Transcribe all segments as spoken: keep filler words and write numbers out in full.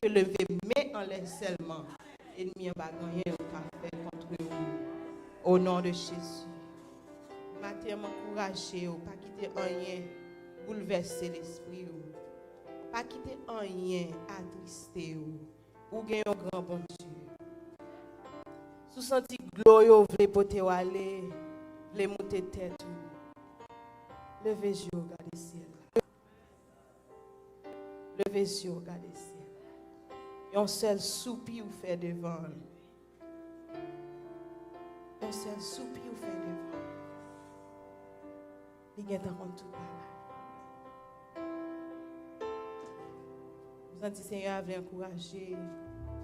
ke leve men anlè sèlman, ènmi an pa gen anyen l ka fè kont ou. O non de Jezi. Maten an, m ankouraje w, pa kite anyen boulvèse lespri w. Pa kite anyen atriste w. Ou gen yon gran Bondye. Si w santi glo yo vle pote w ale, vle moute tèt ou, leve je w gade syèl la. Leve je w gade syèl la. Yon sèl soupi ou fè devan l. Yon sèl soupi ou fè devan l. Li gentan konn tout bagay. M santi Senyè a vle ankouraje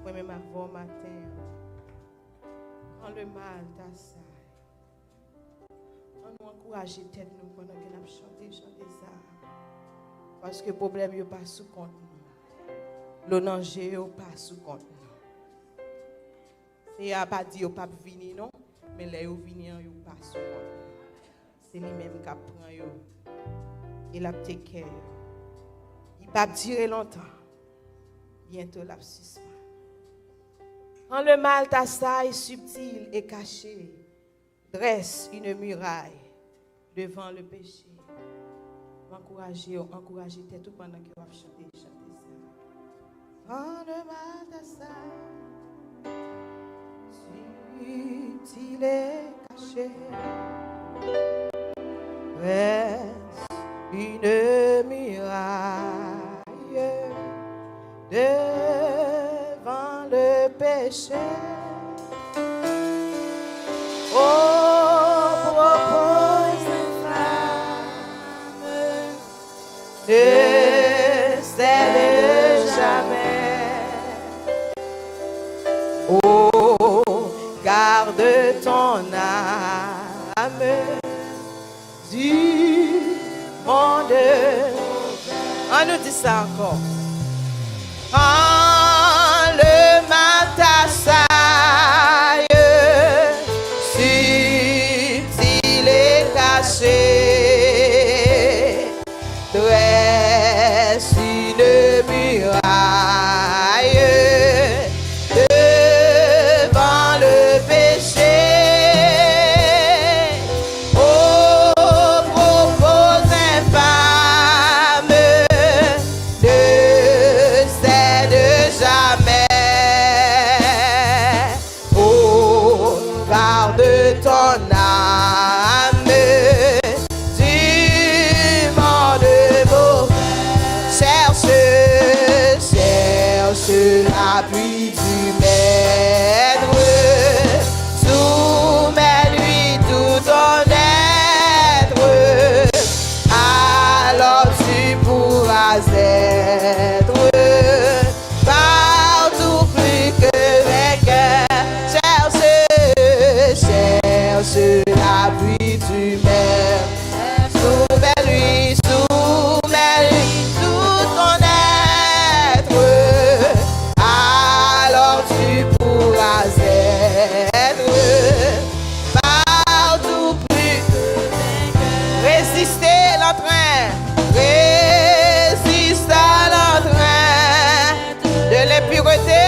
mwen menm avè w maten an. Quand le mal t'assaille. Ann nou ankouraje tèt nou pandan ke n ap chante chante sa a. Paske pwoblèm yo pa sou kont nou. Lo nan je yo pa sou kont nou. Senyè a pa di yo p ap vini non, men lè yo vini an, yo pa sou kont nou. Se li menm k ap pran yo. E l ap take care yo. Li p ap dire lontan. Byento l ap sispann. Quand le mal t'assaille subtil et caché, dresse une muraille devant le péché. M ankouraje w, ankouraje tèt ou pandan ke w ap chante chante sa. Quand le mal t'assaille, subtil et caché, dresse une muraille devant le péché. Oh, propose ne cède jamais. Oh, garde ton âme du monde. Ann nou di sa ankò. Quand le mal t'assaille, subtil et caché, dresse une muraille devant le péché. Oh, propose infâme, ne cède jamais. Oh, garde ton âme du monde mauvais. Cherche, cherche l'appui du Maître. Soumets-lui tout ton être. Alors tu pourras être partout plus que vainqueur. Cherche, cherche l'appui du Maître. Soumets-lui, soumets-lui tout ton être. Alors tu pourras être partout plus que vainqueur. Résister l'entrain. Résiste à l'entrain de l'impureté.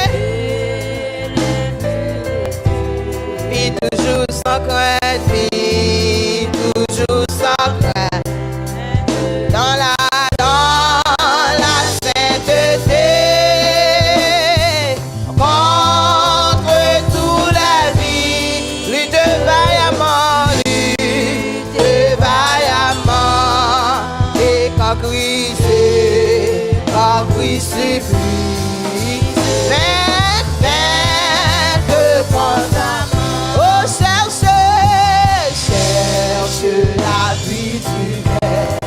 Vis toujours sans crainte, vis toujours sans crainte. Dans la, dans la sainteté. Contre tous les vices, lutte vaillamment, lutte vaillamment. Et quand Christ, quand Christ supplique, mais, mais que constamment. Oh, cherche, cherche l'appui du Maître.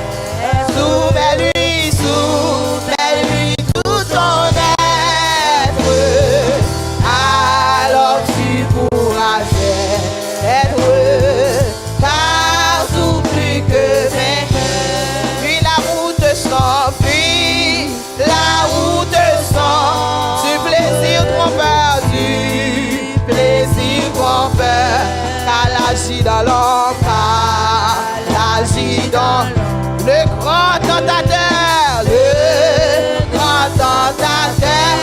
Soumets-lui, soumets-lui tout ton être. Alors tu pourras être partout plus que vainqueur. Fuis la route sombre, fuis la route sombre du plaisir trompeur, du plaisir trompeur. Car l'âge est dans l'ombre, car l'âge est dans l'ombre. Le grand tentateur, le grand tentateur.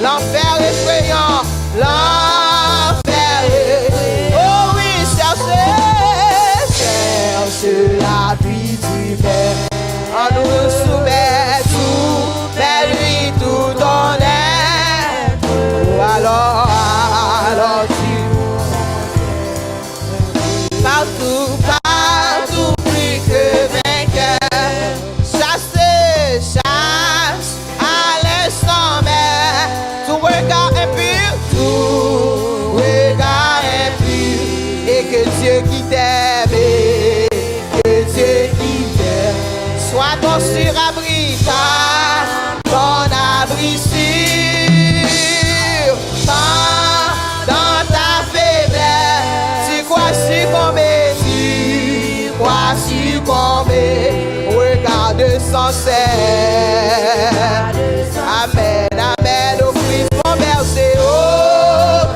Lanfè efreyan, lanfè efreyan. Oh wi, chèche, chèche la vie du Père. An nou soumèt, soumèt li tout onèt. Oh, alors, alors tu partout, partout, plus que vainqueur. Chassez, chasse à l'instant même tout regard impur, tout regard impur, et que Dieu qui t'aime, et que Dieu qui t'aime soit ton surabri, ta ton abri sûr. Dans ta faiblesse, tu crois succomber, tu crois succomber au regard de son Seigneur. Amen, amen. Au Christ mon berger, au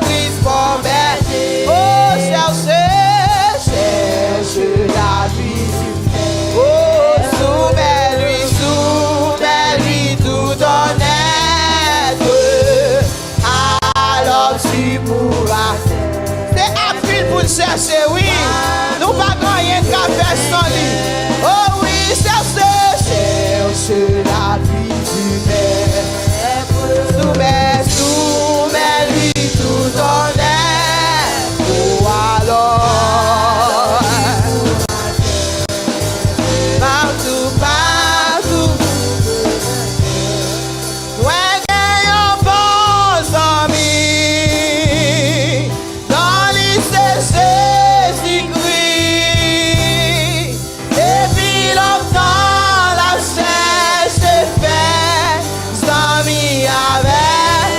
Christ mon berger, oh, cherche, cherche la vie. Oh, soumets-lui, soumets-lui tout ton être. Alors tu pourras. Se anpil pou n chèche, wi. Nou pa gen anyen n ka fè san li. Oh wi, chèche, chèche la vie du Maître. Soumets, soumets-lui tout ton être. Oh, alors. Partout, partout. Mwen gen yon bon zanmi, non li se Jezikri. Depi lontan l ap chèche fè zanmi avè l.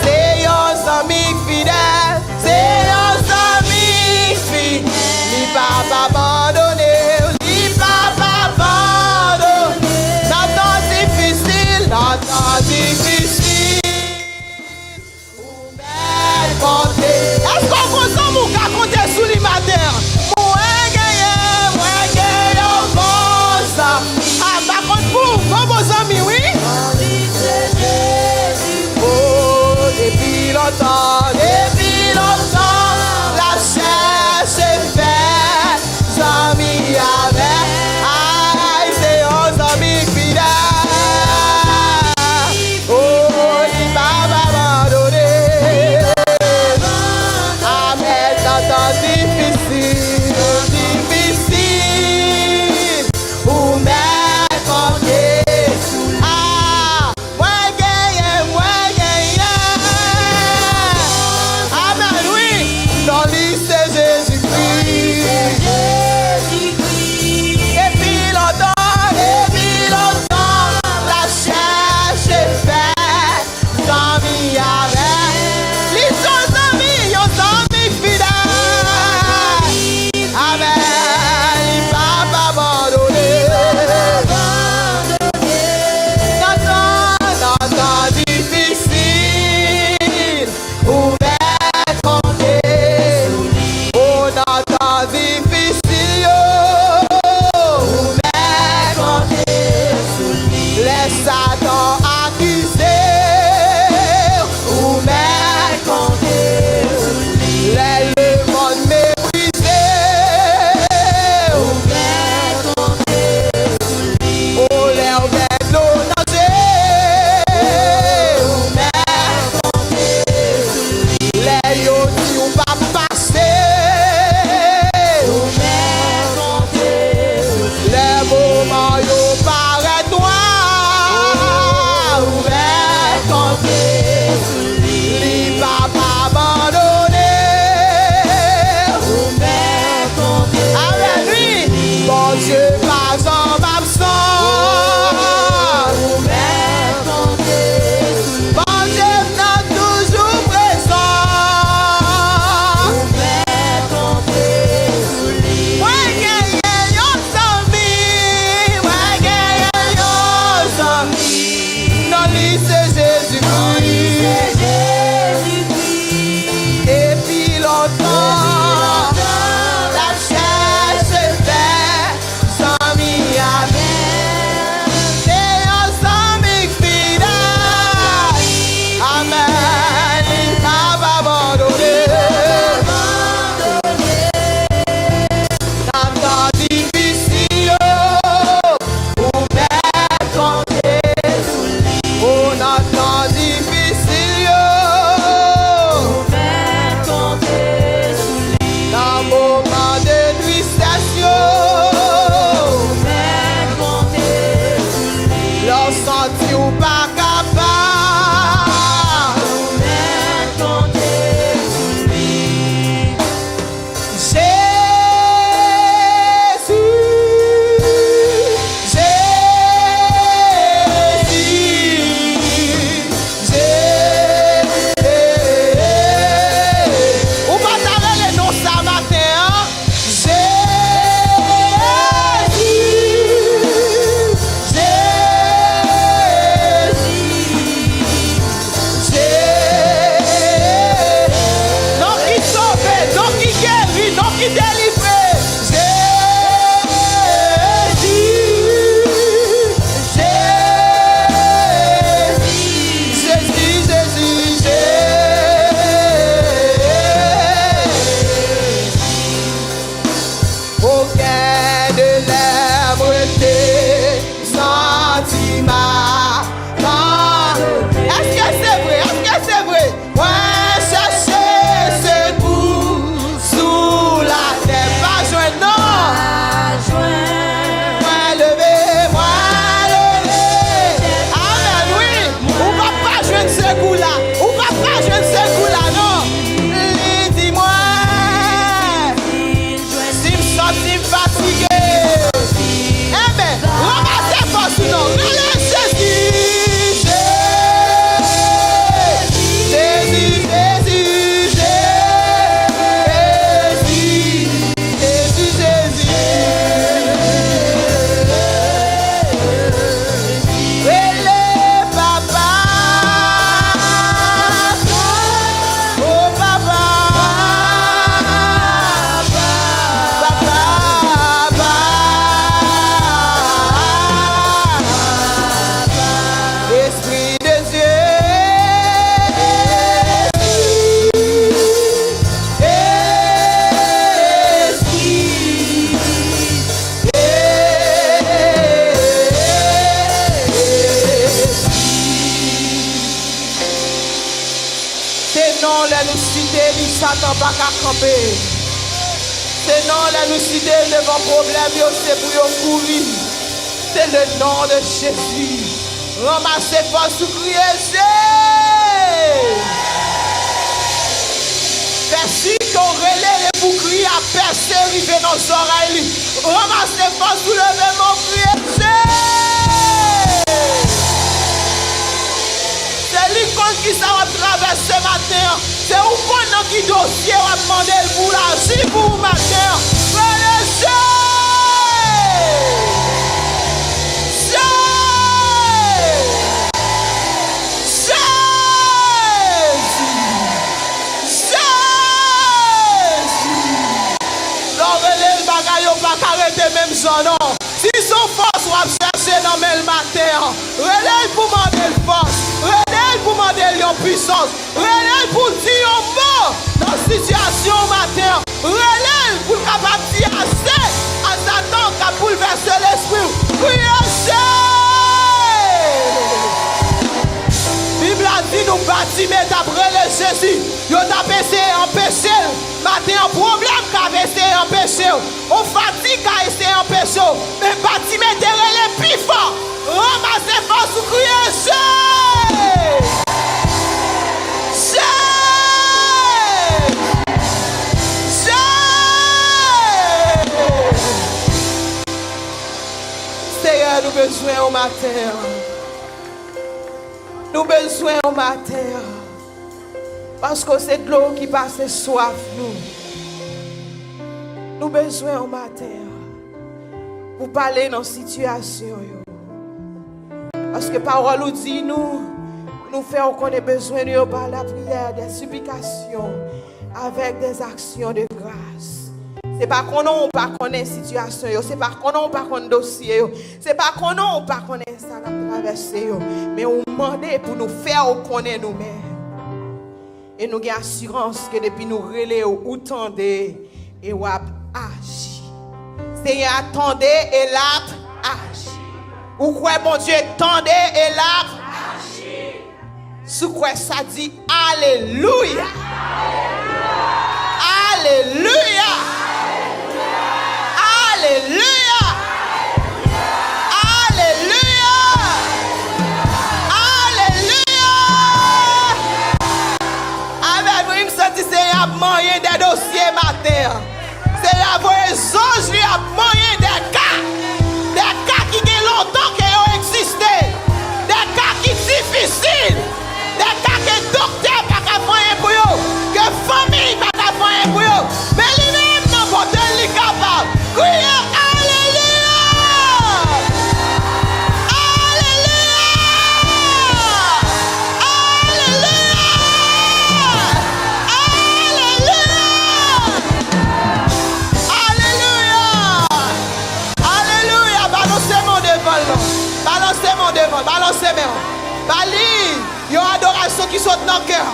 Se yon zanmi fidèl. Se yon zanmi fi, li p ap abandone w, li p ap abandone w. Nan tan difisil, nan tan difisil, ou mèt konte. Èske w gon zanmi w ka konte sou li maten an? Mwen genyen, mwen genyen yon bon zanmi. A, m pa konn pou ou, gon bon zanmi, wi. Oh, depi lontan, depi lontan, l ap chèche fè zanmi avè. Ay, se yon zanmi fidèl. Oh, li p ap abandone. Amèn, nan tan difisil, difisil. Ou mèt konte sou li. Ah, mwen genyen, mwen genyen. Non, lè nou site li, Satan pa ka kanpe. Se non, lè nou site l devan pwoblèm yo, se pou yo kouri. C'est le nom de Jésus. Ranmase fòs ou, kriye Jezi. Fè si ke w rele l epi w kriye a pèse rive nan zòrèy li. Ranmase fòs ou, leve men w, kriye Jezi. Se li k konn kisa w ap travèse maten an. Se ou konn nan ki dosye w ap mande l pou l aji pou ou maten an. Rele Jezi! Jezi! Jezi! Jezi! Lè w rele l, bagay yo pa ka rete menm jan non. Si se yon fòs w ap chèche nan men l maten an, rele l pou mande l fòs. Rele l pou mande l yon pisans. Rele l pou l di yon mo nan sitiyasyon w maten an. Rele l pou l kapab di ase a Satan k ap boulvèse lespri w. Kriye Jezi! Bib la di nou Batime t ap rele Jezi. Yo t ap eseye anpeche l. Maten an, pwoblèm k ap eseye anpeche w. On fatig ka eseye anpeche w, men Batime te rele pi fò. Ranmase fòs ou, kriye Jezi! Jezi! Jezi! Seyè, nou bezwen w maten an. Nou bezwen w maten an. Paske se dlo ki pase swaf nou. Nou bezwen w maten an pou pale nan sitiyasyon yo. Paske pawòl ou di nou, nou fè w konnen bezwen nou yo pa lapriyè, de siplikasyon, avèk de aksyon de gras. Se pa konnen w pa konnen sitiyasyon yo, se pa konnen w pa konn dosye yo, se pa konnen w pa konnen sa n ap travèse yo, men ou mande pou nou fè w konnen nou menm. E nou gen asirans ke depi nou rele w, ou tande e w ap aji. Senyè a tande e l ap aji. Ou kwè Bondye tande e l ap aji. Si w kwè sa, di alelouya. Alelouya. Alelouya. Alelouya. Alelouya. Amèn. Wi, m santi Senyè ap manyen de dosye maten an. Senyè a voye zanj li ap manyen de ka. De ka ki gen lontan ke yo egziste. De ka ki difisil. De ka ke doktè pa ka fè anyen pou yo. Ke fanmi pa ka fè anyen pou yo. Men li menm nan bonte l li kapab. Kriye alelouya! Alelouya! Alelouya! Alelouya! Alelouya! Alelouya! Balanse men w devan l non. Balanse men w devan l. Balanse men w. Ba li yon adorasyon ki sot nan kè w.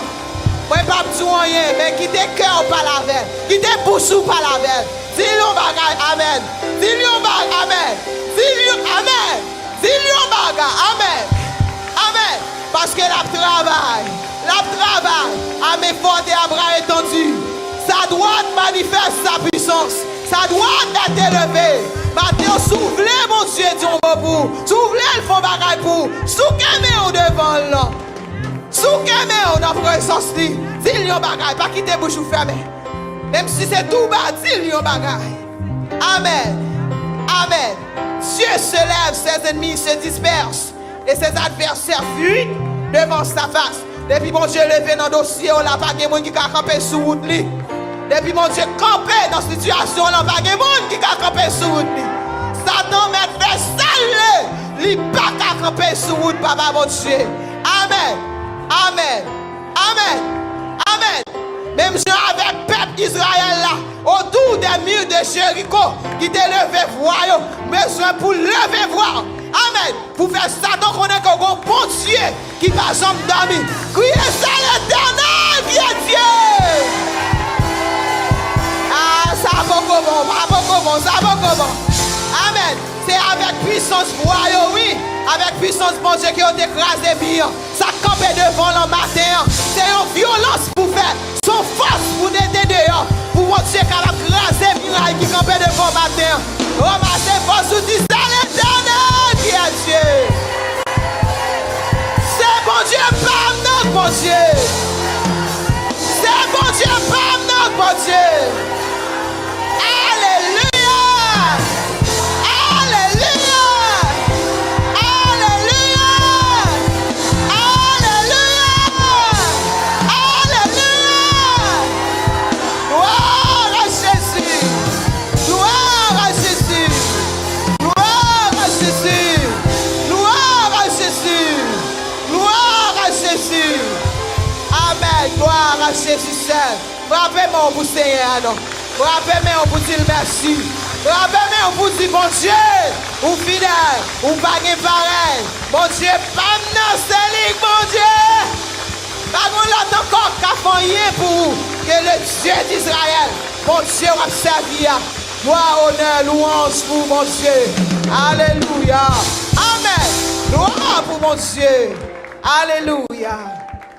Mwen p ap di w anyen, men kite kè w pale avè l. Kite bouch ou pale avè l. Di l yon bagay, amèn. Di l yon bagay, amèn. Di l yon, amèn. Di l yon bagay, amèn. Amèn. Paske l ap travay. L ap travay. A men fòte, a bra etandi. Sa dwat manifeste sa pwisans. Sa dwat èt eleve. Maten an, si w vle Bondye di yon mo pou ou, si w vle l fè yon bagay pou ou, souke men w devan l non. Souke men w nan prezans li. Di l yon bagay. Pa kite bouch ou fèmen. Menm si se tou ba, di l yon bagay. Amèn. Amèn. Dieu se lève, ses ennemis se dispersent, et ses adversaires fuient devant sa face. Depi Bondye leve nan dosye w la, pa gen moun ki ka kanpe sou wout li. Depi Bondye kanpe nan sitiyasyon w lan, pa gen moun ki ka kanpe sou wout li. Satan mèt fè sa l vle, li pa ka kanpe sou wout Papa Bondye. Amèn. Amèn. Amèn. Amèn. Menm jan avèk pèp Izrayèl la, otou de mur de Jéricho, ki te leve vwa yo, bezwen pou leve vwa. Amèn. Pou fè Satan konnen ke w gon Bondye ki pa janm dòmi. Kriye, c'est l'Éternel qui est Dieu. Ah, sa poko bon, sa poko bon, sa poko bon. Amèn. Se avèk pwisans vwa yo, wi. Avèk pwisans Bondye ke yo te kraze mi an. Sa k kanpe devan w lan maten an, se yon vyolans pou fè. maten an. Ranmase fòs ou, di, c'est l'Éternel qui est Dieu. Se Bondye pa m nan k Bondye. Se Bondye pa m nan k Bondye. Alelouya! Alelouya! Alelouya! Alelouya! Alelouya! Gloire à Jésus! Gloire à Jésus! Gloire à Jésus! Gloire à Jésus! Gloire à Jésus! Amen! Gloire à Jésus seul! Frape men w pou Senyè a non. Frape men w pou di l mèsi. Frape men w pou di, Bondye, ou fidèl, ou pa gen parèy. Bondye pa m nan, se li k Bondye. Pa gen lòt ankò k ka fè anyen pou ou ke le Dieu d'Israël, Bondye w ap sèvi a. Glwa, onè, lwanj pou Bondye. Alelouya. Amèn. Glwa pou Bondye. Alelouya.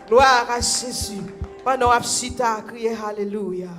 Gloire à Jésus. Pandan w ap chita, kriye alelouya.